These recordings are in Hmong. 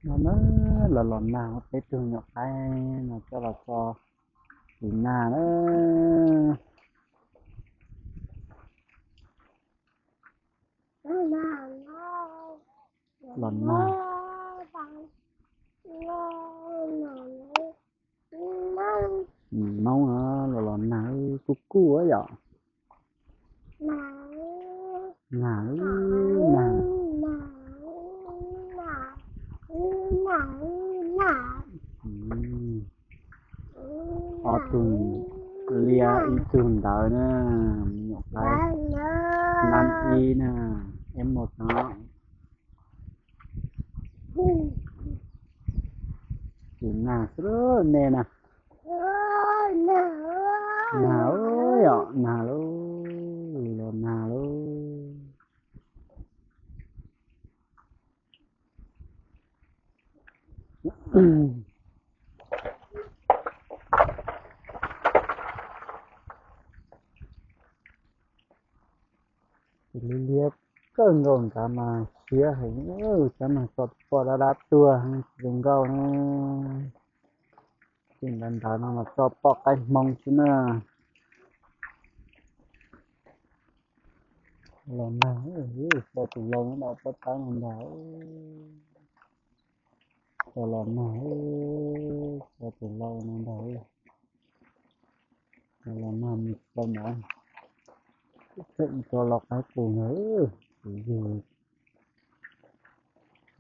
No na, los los nag peb tug nyuam qaib no coj los tso tus nag na. Los nag. Nws Hmoob los los nag kuj kuj yom. Nag, nag, ob tug liab ib tug ntawd na, me nyuam qaib nab ib na, eb mus no. Tus nag xwb nej na. Nag yom, nag lauj, los nag lauj. Tus liab liab kawg nkaus nrad mas siab heev, tab mas tso pom dab dab tuag tsis zoo nkauj na. Tus ntawd ntawd no mas tso pom qaib Hmoob xwb na. Los nag, tso tus lau no dau pab pab no ntag. Tso los nag, tso tus lau no ntag. Tso los nag mus tau ntawd, tseem tso los qaib qus ntag. Tus yug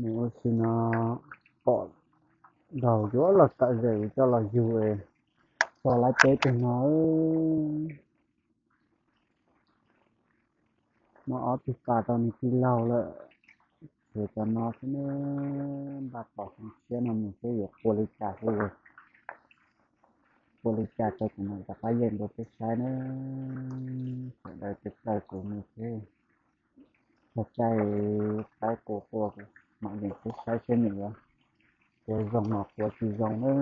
mus ua si no pom nraug yuav los tawm zem coj los yug, tso lawv peb tug no. Muab ob tug pas rau nws tij laug lawm. Ces cov no xwb ne, npaj tos xyoo tshiab no mus seb yuav qua li cas xwb. Qua li cas rau kuv mam rov qab yeem rau peb saib ne. Sawv daws caum kuv mus seb, txog caij qaib qua qua mam yeem peb saib seb nws yuav qua zoo los qua tsis zoo ne.